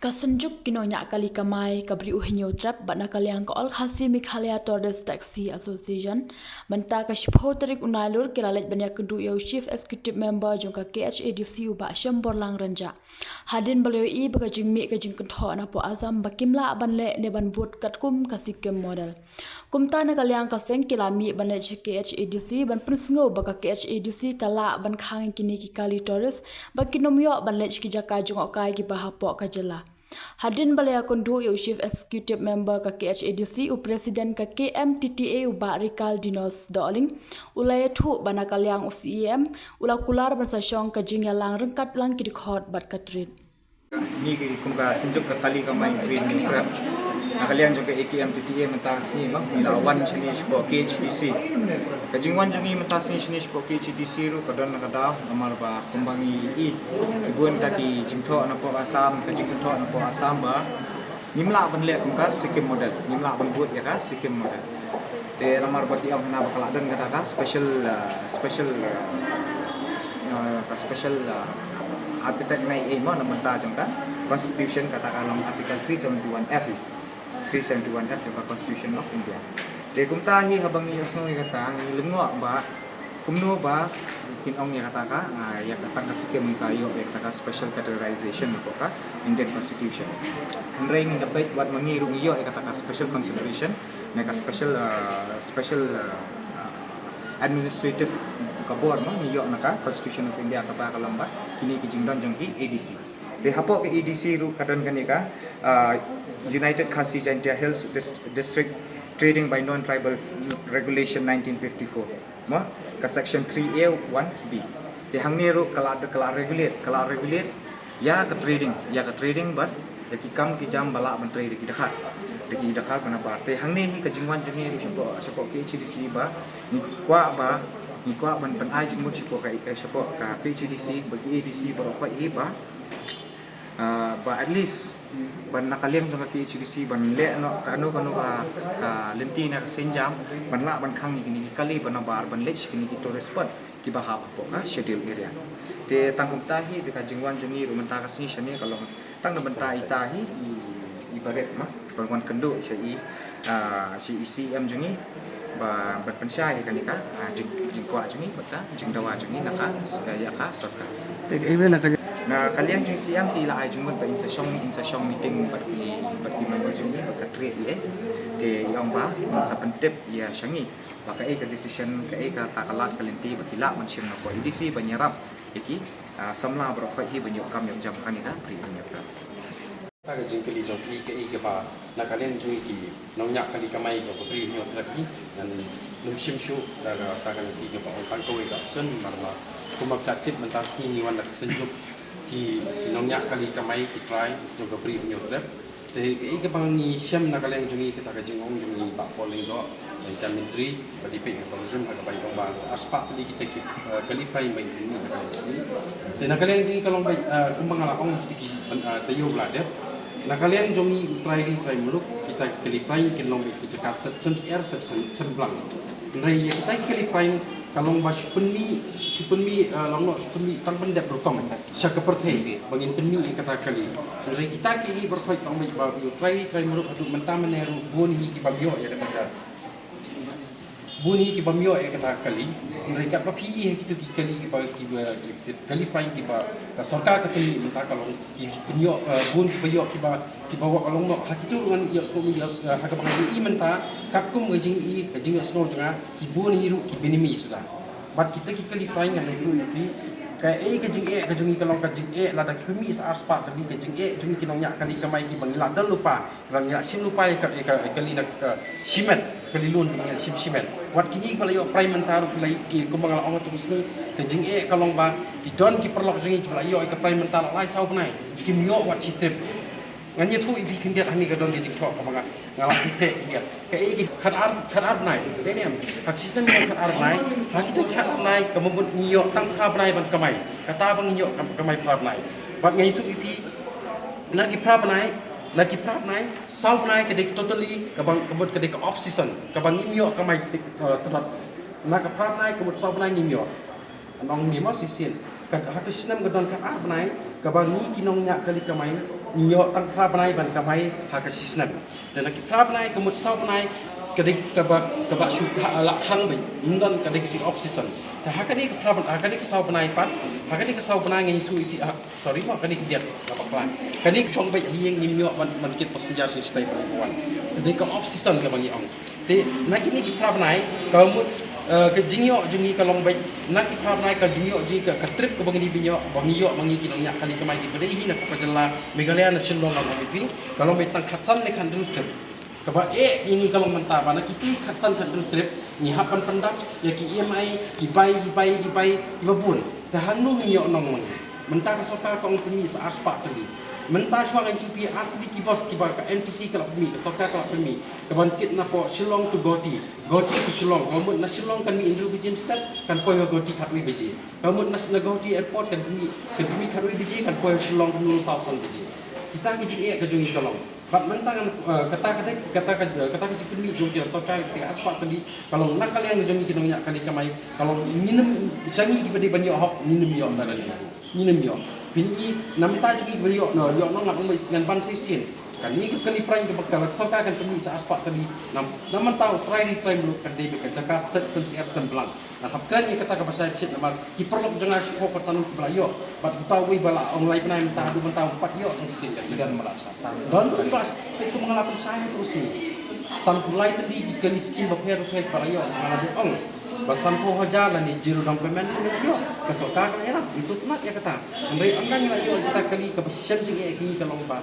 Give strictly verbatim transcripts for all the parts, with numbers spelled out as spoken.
Ka Synjuk ki Nongñiah Kali Kamai ka Bri U Hynñiewtrep bad na ka liang ka All Khasi Meghalaya Tourist Taxi Association, mynta ka shiphew tarik u Nailur ki la leit ban ïakynduh ïa u Chief Executive Member jong ka K H A D C u Bah Shemborlang Rynjah, hadien ba la ïohi ba ka jingmih ka jingkynthoh napoh Assam ba kim lah ban leh ne ban bud katkum ka Sikkim model. Kumta na ka liang ka seng ki la mih ban leit sha K H A D C ban pynsngew ba ka K H A D C ka lah ban khang ïa kine ki kali tourist ba kin ym ïoh ban leit sha ki jaka jngohkai kiba hapoh ka jylla. Hadien ba la ïakynduh ïa u Chief Executive Member ka K H A D C, u President ka K M T T A u Bah Rikaldinus Dohling u la ïathuh ba na ka liang u C E M u la kular ban sa shong ka jingïalang ryngkat lang ki dkhot bad ka trade. Ngi ki kum ka Synjuk ka Kali Kamai Bri U Hynñiewtrep, na ka liang jong ka A K M T T A mynta ka sngi, ma, ngi la wan shane shapoh K H A D C. Ka jingwan jong ngi mynta ka sngi shane shapoh K H A D C ruh ka don na ka daw namar ba kumba ngi ïohi, ki bun ka ki jingthoh napoh Assam, ka jingkynthoh napoh Assam ba ngim lah ban leh kum ka Sikkim model, ngim lah ban bud ïa ka Sikkim model. Te namar ba ki ong hana ba ka la don kata ka special, uh, special, uh, uh, ka special, uh, habitat ngai ei mo na bynta jong ka Constitution, kata ka long Article three seventy-one F, three seventy-one F jong ka Constitution of India. Te kumta hi haba ngi ïohsngew ïa kata ngi lyngngoh ba kumno ba kin ong ïa kata ka, ah, ïa kata ka Sikkim ka ïoh ïa kata ka special categorization napoh ka Indian Constitution. Hynrei ngi da beit wat ma ngi ruh ngi ïoh ïa kata ka special consideration, ne ka special, ah, special, ah, ah, administrative ka bor mo ngi ïoh na ka Constitution of India kaba ka long ba kine ki jingdon jong ki A D C. Te hapoh ka A D C ruh ka don kane ka, ah, United Khasi Jaintia Hills Dis-, District Trading by Non-Tribal Regulation nineteen fifty-four. Mo, ka section three A one B. Te hangne ruh ka la, ka la regulate, ka la regulate ïa ka trading, ïa ka trading bad ïa ki kam ki jam ba lah ban trade da ki dkhar, da ki dkhar ba nabar. Te hangne hi ka jingwan jong ngi ruh shapoh, shapoh K H A D C ba ngi kwah ba, ngi kwah ban pyn-ai jingmut shapoh ka, eh, shapoh ka K H A D C bad ki A D C baroh khoit hi ba, ah, ba at least ban na ka liang jong ka K H A D C ban leh noh kano kano ka, ka lynti na ka sienjam ban lah ban khang ïa kine ki kali ba nabar ban leit sha kine ki tourist spot kiba hap hapoh ka schedule area. Te tang kumta hi, te ka jingwan jong ngi ruh mynta ka sngi shane ka long tang na bynta ita hi i, i barit ma ban wan kynduh sha i, ah, sha i C M jong ngi ba ban pynshai ïa kane ka, ah, jing, jingkwah jong ngi bad ka jingdawa jong ngi na ka, ïa ka sorkar. Te ka, na ka liang jong i C M te i la ai jingmut ba in sa shong, in sa shong meeting bad ki, bad ki member jong ngi bad ka three A. Te i ong ba in sa pyntip ïa sha ngi ba kaei ka decision, kaei kata ka lad ka lynti ba ki lah ban shim na ka A D C ban ïarap ïa ki, ah, samla baroh khoit hi ban ïoh kam ïoh jam ha kane ka Bri U Hynñiewtrep. Kata ka jingkylli jong phi kaei kaba na ka liang jong ngi ki nongñiah kali kamai jong ka Bri U Hynñiewtrep hi ngan nym shim shuh da kata ka lynti kaba ong tang kawei ka sien namar ba kumba phi la tip mynta sngi ngi wan da ka Synjuk ki, ki nongñiah kali kamai ki trai jong ka Bri U Hynñiewtrep. Te kaei kaba ngi shem na ka liang jong ngi kata ka jingong jong ngi Bah Paul Lyngdoh, Myntri bad i peit ka tourism ha kaba i ong ba sa arspah tylli kita ki, eh, kali prain ba ngi pynmih na ka liang jong ngi. Te na ka liang jong ngi ka long ba, eh, kumba nga la ong kita ki, eh, taïew ba la dep. Na ka liang jong ngi u trai ri trai muluk kita ki kali prain kin long ba ki jaka set sem syiar set sem, sem blang. Hynrei ïa kita ki kali prain ka long ba shu pynmih, shu pynmih, eh, long noh shu pynmih tang pyndep rukom sha ka pyrthei ba ngin pynmih ïa kata ka kali. Hynrei kita kiei baroh khoit ka ong ba u trai ri trai muluk haduh mynta mynne ruh bun hi ki bym ïoh ïa kata ka, bun hi ki bym ïoh ïa kata ka kali. Hynrei katba phi i ha kito ki kali kiba, kiba, ki kali prain kiba ka sorkar ka pynmih mynta ka long ki pynïoh, eh, bun kiba ïoh kiba, kiba wad ka long noh ha kito ruh ngan ïoh tru ïoh, eh, ha kaba ngan ïohi mynta katkum ka jingïohi ka jingïohsngew jong nga ki bun hi ruh ki bynmih suda. Bad kita ki kali prain ngan ïathuh ïa phi kaei ka jingeh ka jong ngi ka long ka jingeh lada ki pynmih sa arspah tylli ka jingeh jong ngi ki nongñiah kali kamai kiba ngi la don lypa, kiba ngi la shim lypa ïa ka, ïa ka, ïa ka kali na ka shimet, kali lun kiba ngi la shim shimet. Wat kine kiba la ïoh prain mynta ruh ki la ïoh kumba nga la ong ha tu ka sngi ka jingeh ka long ba ki don ki paralok jong ngi kiba la ïoh ïa ka prain mynta la lai saw bnai kim ïoh wat shi trip. Ngan ïathuh ïa phi khyndiat hangne ka don ka jingthoh kaba nga, nga la pyntheh khyndiat. Kaei ki khatar, khatar bnai. Te ne em, ha ka shisnem ka khatar bnai, ha kito khatar bnai ka mut ngi ïoh tang phra bnai ban kamai. Kata ba ngi ïoh kam-, kamai phra bnai. Bad nga ïathuh ïa phi na ki phra bnai, na ki phra bnai, saw bnai ka dei totally kaba, ka mut ka dei ka off season, kaba ngim ïoh kamai, eh, tynrai. Na ka phra bnai ka mut saw bnai ngim ïoh. Nong ni mo shisien. Ka, ha ka shisnem ka don khatar bnai kaba ngi ki nongñiah kali kamai Ngi ïoh tang phra bnai ban kamai ha ka shi snem. Te na ki phra bnai, ka mut saw bnai ka dei kaba, kaba shu ka la khang beit, ym don, ka dei ka shi off season. Te ha kane ka phra bnai, ha kane ka saw bnai pat, ha kane ka saw bnai ngi tu ipi, ah, sorry mo, kane ka biat, ka bakla. Kane ka shong beit ha ïing, ngim ïoh ban, ban kit passenger shisha ban wan. Ka dei ka off season kaba ngi ong. Te na kine ki phra bnai, ka mut, eh, ka jingïoh jong ngi ka long beit, na ki phra bnai ka jingïoh jong ngi, ka, ka trip kaba ngi dei ban ïoh, ba ngi ïoh ma ngi ki nongñiah kali kamai kiba dei hi na ka jylla Meghalaya, na Shillong, na M P P, ka long beit tang khatsan ne khathynriew trip. Kaba eh ïa ngi ka long mynta ba na kiti khatsan khathynriew trip ngi hap ban pyndap ïa ki E M I, ki bai, ki bai, ki bai, kiba bun. Te hangno ngin ïoh nong ma ngi? Mynta ka sorkar ka ong pynmih sa arspah tylli. Mynta shuwa ngan ïathuh ïa phi, ar tylli ki bus kiba ka M T C ka la pynmih, ka sorkar ka la pynmih, ka ban kit napoh Shillong to Guwahati, Guwahati to Shillong. Ka mut na Shillong kan mih hynriew baje mynstep, kan poi ha Guwahati khatwei baje. Ka mut na, na Guwahati Airport kan pynmih, kan pynmih khatwei baje, kan poi ha Shillong kumno saw san baje. Kita ki jingeh ka jong ngi ka long. Bad mynta ngan, eh, kata, kata, kata, kata, kata ka jingpynmih jong ki sorkar, kita arspah tylli, ka long na ka liang jong ngi ki nongñiah kali kamai, ka long ngin ym, sha ngi kiba dei ban ïoh hok, ngin ym ïoh na ka liang. Ngin ym ïoh. Phin i na mynta jong ngi kiba ïoh, no, ïoh nong ngan ym ïoh, ngan ban sa shisien. Kane ka kali prank kaba ka sorkar kan pynmih sa arspah tylli. Na, na mynta u trai ri trai muluk kan dei beit ka jaka set sem syiar sem blang. Ngan hap kren ïa kata kaba shai bishit namar ki paralok jong nga shiphew pat san kiba la ïoh. Bad uta uwei ba la ong lai bnai mynta haduh mynta um pat ïoh tang shisien. Don kiba la shah. Don kiba la shah. Peit kumba nga la pynshai ha tu shi. Sanphew lai tylli ki kali skim bapher bapher kiba la ïoh. Nga la dep ong ba sanphew hajar lane zero down payment ki la ïoh. Ka sorkar ka la ïarap, ngi sngewtynnat ïa kata. Hynrei ynda ngi la ïoh ïa kita kali, kaba shem jingeh ïa ngi ka long ba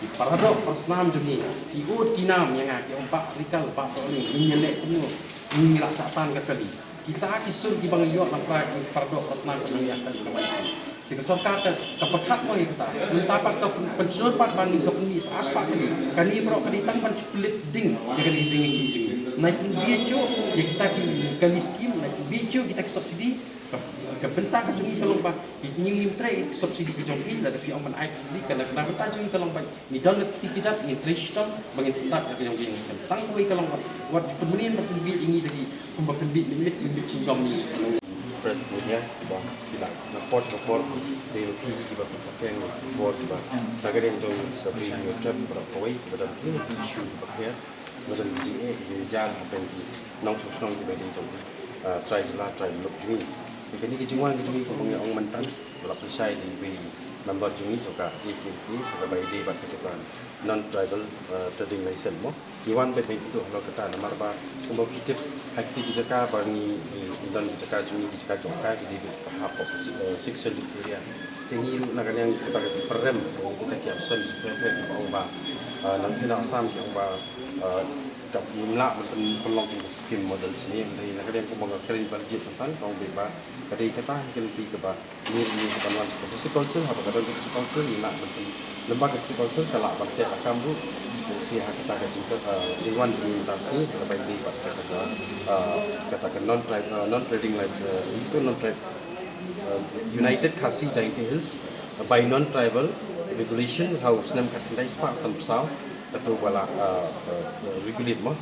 ki paradoh parasnam jong ngi ki ud ki nam ïa nga, ki ong, Bah Rikal, Bah Dohling, ngin ïaleh kumno? Ngi, ngi la shah tan ka kali. Kita ki sur kiba ngi ïoh na para, ki paradoh parasnam ki nongñiah kali kamai. Te ka sorkar ka, ka pyrkhat mo ïa kata. Mynta pat ka pyn-, pynshlur pat ba ngin sa pynmih sa arspah kali. Kane baroh ka dei tang ban shu pynlip ding ïa kane ka jingïakhih jong ngi. Nai pynbiej shuh ïa kita ki kali skim, nai pynbiej shuh kita ki subsidy. Ka, ka bynta ka jong ngi ka long ba ngi, ngim trei subsidy ka jong phi, lada phi ong ban ai subsidy, ka na, ka bynta jong ngi ka long ba ngi don ka kti kjat, ngi trei shitom ba ngin pyndap ïa ka jong ngi. Tang kawei ka long ba wat ju pynmynnin ba pynbiej ïa ngi da ki, kumba pynbiej mynmiet, pynbiej shinjom ïa ngi. Press media ba phi la, na por sha por dei ba phi kiba pynsaphriang ïa ki khubor kiba na ka liang jong Shakri Junior Trep baroh kawei kiba don ki issue kiba khia. Ba don ki jingeh, ki jingjia hapdeng ki nongshong shnong kiba dei jong, ah, trai jylla, trai muluk jong ngi. Te kane ki jingwan ki jong ngi kumba nga ong mynta, ba la pynshai da iwei i member jong ngi jong ka A T N P, kaba ïadei bad kata ka non-tribal, ah, trading license mo. Ki wan beit beit kito halor kata namar ba kumba phi tip ha kito ki jaka ba ngi, ngi don ki jaka jong ngi, ki jaka jong ka, ki dei beit ba hapoh, eh, Sixth Schedule area. Te ngi ruh na ka liang kata ka jingpyrem, kita ki action, ki pyrem ba ong ba, ah, nangta na Assam ki ong ba, ah, ka, ngim lah ban pyn-, pynlong kum ka scheme model shane, hynrei na ka liang kumba nga kren ba la jied tang tang, ka ong beit ba ka dei kata hi ka lynti kaba ngi, ngi ban wan sha ka District Council, haba ka don ka District Council, ngi lah ban pyn-, lem bad ka District Council ka lah ban teh lakam ruh. Te shi ha kata ka jing, ah, jingwan jong ngi mynta shi, kaba ïadei bad kata ka, ah, kata ka non-tri-, ah, non-trading, like, ah, ito non-trade, ah, United Khasi Jaintia Hills, ah, by non-tribal regulation, ha u snem khatkhyndai spah sanphew saw, kato ba la, ah, ah, regulate mo.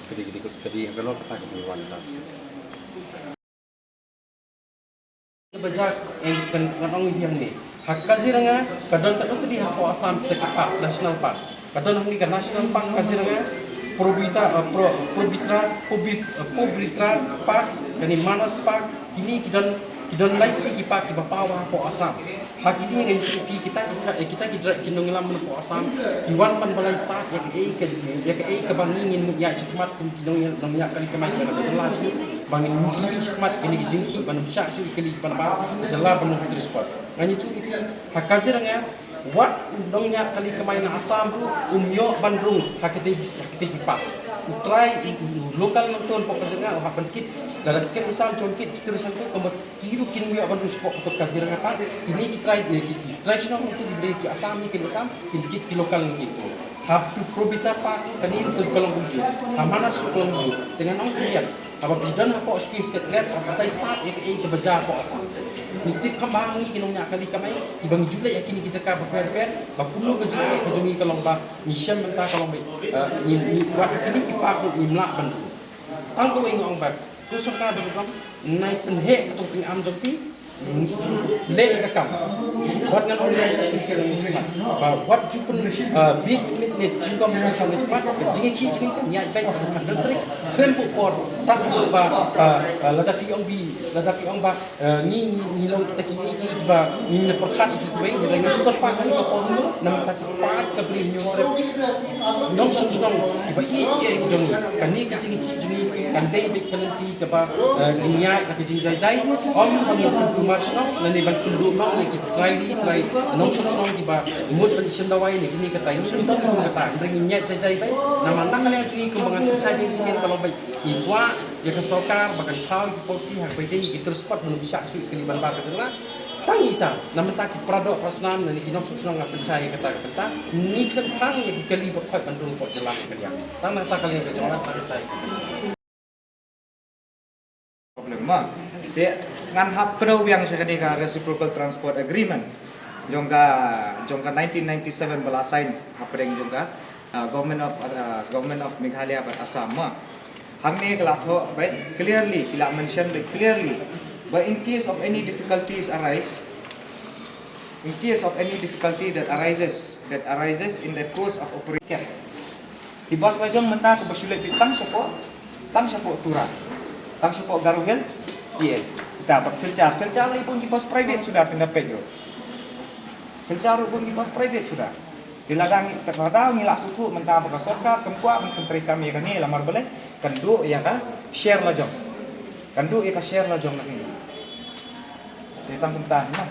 Ka dei, ka dei, ka dei halor kata ka jingwan mynta shi. Ba jia, eh, kan, kan ong ïa hangne. Ha Kaziranga ka don katno tylli hapoh Assam kita ki park, national park. Ka don hangne ka National Park Kaziranga, Probita, eh, Pro-, Probitra, Pobit-, eh, Pobritra Park, kane Manas Park, kine ki don, ki don lai tylli ki park kiba paw hapoh Assam. Ha kine ngan ïathuh ïa phi kita ki, eh, kita ki dra-, ki nongïalam napoh Assam ki wan ban balai stad ïa kaei ka, ïa kaei kaba ngi ngin mut ïaid shakhmat kum ki nong, nongñiah kali kamai na ka jylla jong ngi, ba ngin mut ïaid shakhmat kine ki jingkhih ban ym shah shuh ïa ki kali ban ba ka jylla ban ym trei sport. Ngan ïathuh ïa phi, ha Kaziranga wat u nongñiah kali kamai na Assam ruh um ïoh ban rung ha kata, ha kata ki park. U trai, u, u local nongtuh hapoh Kaziranga u hap ban kit, lada ki kali Assam ki wan kit, ki tourist ruh ka mut ki ruh kin ym ïoh ban rung shapoh kato Kaziranga Park. Kine ki trai, eh, ki, ki trai shnong ruh ki briew ki Assam, ki Assam, kin kit ki local ngi kito. Ha Probita Park ruh kane ruh ka long kumjuh. Ha Manas ruh ka long kumjuh. Te ngan ong kumne, haba phi don hapoh Supreme Secretariat, hap batai stad ïa kaei kaba jia hapoh Assam. Ngi tip kham bha ngi ki nongñiah kali kamai kiba ngi ju leit ha kine ki jaka bapher bapher, ba kumno ka jingeh ka jong ngi ka long ba ngi shem mynta ka long ba, eh, ngi, ngi wad kine ki park ruh ngim lah ban rung. Tang kawei nga ong ba, ko sorkar dang dang, nai pynheh katto ka tyngam jong phi, Leh ka kam. Wat ngan ong ïa ka shisha ka ïa ka shisha. Ba wat ju pynbiej mynta jingkhot ka jingkhot ka jingkhot ka ïa bad ka kan dentrik. Kren bu por tat bu ba lada pi ong bi lada pi ong ba ngi ngi ngi long kita ki ïa ki ba ngi na perkhat ïa ki ba ngi na sugar pak ka por na mata ka pa ka bri nyu trep. Nongshong shnong kiba ïeit ïa ki jong ngi. Kane ka jingïeit jong ngi kan dei bad ka lynti kaba ngi ïaid na ka jingjai jai. Ym ba ngi kumar shnong lane ban kynduh nong ïa ki trai ri trai nongshong shnong kiba mut ban ïashem dawai ne kine ka tai ne kine ka tai. Hynrei ngi ïaid jai jai bad namar na ka liang jong ngi kumba ngan pynshai biang shisien ka long bad ngi kwah ïa ka sorkar ba kan thaw ïa ki polisi ha kaba ïadei ïa ki tourist spot ban ym shah shuh ïa ka liban bar ka jylla. Tang ita na mynta ki para doh para snam ne ki nongshong shnong nga pynshai ïa kata ka bynta ngi khlem khang ïa ki kali ba khoit ban rung pok jylla ka liang. Tang na kata ka liang ka jong nga tang ita. Problem ma. Te ngan hap pyndonkam ïa kane ka reciprocal transport agreement jong ka jong ka nineteen ninety-seven ba la sign hapdeng jong ka uh, government of uh, government of Meghalaya bad Assam ma. Hangne ka la thoh bad clearly ki la mention bad clearly. But in case of any difficulties arise, in case of any difficulty that arises that arises in the course of operation, ki bus la jong mynta ka ba shu leit tang shapoh tang shapoh Tura, tang shapoh Garo Hills. Ïa kita bad Silchar, Silchar lei bun ki bus private suda pynda pek yo. Silchar bun ki bus private suda. Te lada ngi tak lada ngi la suthu mynta ba ka sorkar kam kwah ban pyntrei kam ïa kane lamar balei kan duh ïa ka share la jong. Kan duh ïa ka share la jong na ngi. Te tang kumta na.